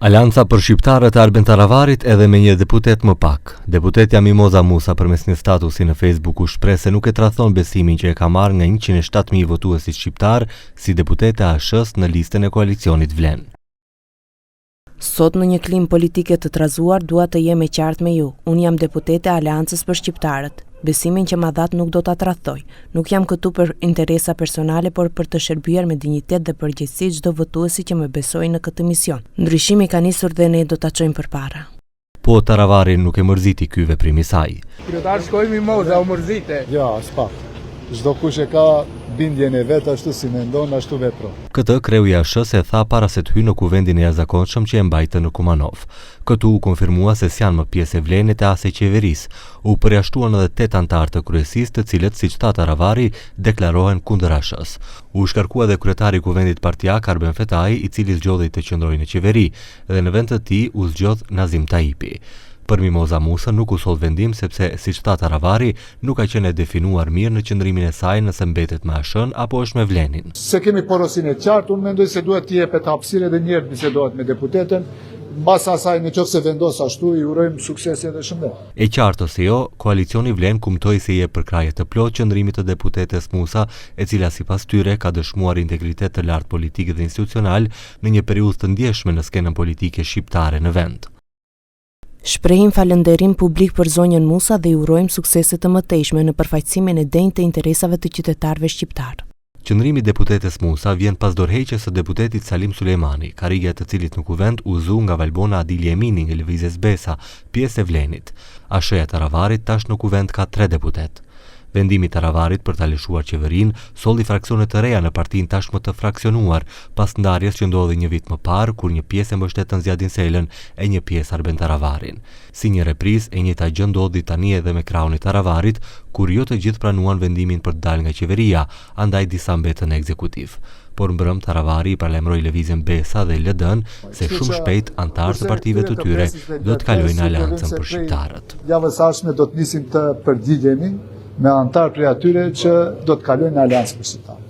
Aleanca për Shqiptarët e Arben Taravarit edhe me një deputet më pak. Deputetja Mimoza Musa përmes një statusi në Facebook u shpreh se nuk e tradhton besimin që e ka marrë nga 107.000 votuesit shqiptarë si deputete e ASH-së në listën e koalicionit Vlen. Sot në një klimë politike të trazuar dua të jem e qartë me ju. Unë jam deputete e Aleancës për Shqiptarët. Besimin që ma dhatë nuk do ta tradhtoj. Nuk jam këtu për interesa personale, por për të shërbyer me dinjitet dhe përgjegjësi çdo votuesi që më besoi në këtë mision. Ndryshimi ka nisur dhe ne do ta çojmë përpara. Po Taravarin nuk e mërziti ky veprim i saj. Kryetar shkoi Mimoza, u mërzite. Jo, aspak. Çdokush e ka bindjen e vet ashtu si mendon, ashtu vepron. Këtë kreu i ASH-së e tha para se të hyjë në kuvendin e jashtëzakonshëm që e mbajtën në Kumanovë. Këtu u konfirmua se s'janë më pjesë e Vlenit e as e qeverisë. U përjashtuan edhe 8 anëtarë të kryesisë, të cilët, siç tha Taravari, deklarohen kundër ASH-së. U shkarkua edhe kryetari i kuvendit partiak Arben Fetai, i cili zgjodhi të qëndrojë në qeveri, dhe në vend të tij u zgjodh Nazim Taipi. Për Mimoza Musën nuk u soll vendim sepse, siç tha Taravari, nuk ka qenë e definuar mirë në qëndrimin e saj nëse mbetet me ASH-në apo është me Vlenin. S'e kemi porosinë e qartë, unë mendoj se duhet t'i jepet hapësirë edhe një herë të bisedohet me deputeten, mbas asaj në qoftë se vendos ashtu, i urojmë suksese dhe shëndet. E qartë ose jo, koalicioni Vlen kumtoi se i jep përkrahje të plotë qëndrimit të deputetes Musa, e cila sipas tyre ka dëshmuar integritet të lartë politik dhe institucional në një periudhë të ndjeshme në skenën politike shqiptare në vend. Shprehim falënderim publik për zonjën Musa dhe i urojmë suksese të mëtejshme në përfaqësimin e denjë të interesave të qytetarëve shqiptarë. Qëndrimi i deputetes Musa vjen pas dorëheqjes së deputetit Salim Sulejmani, karrigia e të cilit në Kuvend u zu nga Valbona Adili Emini nga Lëvizjes Besa, pjesë e Vlenit. ASH-ja e Taravarit tash në Kuvend ka tre deputetë. Vendimi i Taravarit për ta lëshuar qeverinë solli fraksione të reja në partinë tashmë të fraksionuar, pas ndarjes që ndodhi një vit më parë, kur një pjesë e mbështetën Ziadin Selën e një pjesë Arben Taravarin. Si një reprizë, e njëjta gjë ndodhi tani edhe me krahun e Taravarit, kur jo të gjithë pranuan vendimin për të dalë nga qeveria, andaj disa mbetën në ekzekutiv. Por mbrëm Taravari i paralajmëroi lëvizjen Besa dhe LD-n se shumë shpejt anëtarë të partive të tyre do të kalojnë në Aleancën për Shqiptarët. Javës së ardhshme do të nisim të përgjigjemi me anëtarë prej atyre që do të kalojnë në Aleancën për Shqiptarët.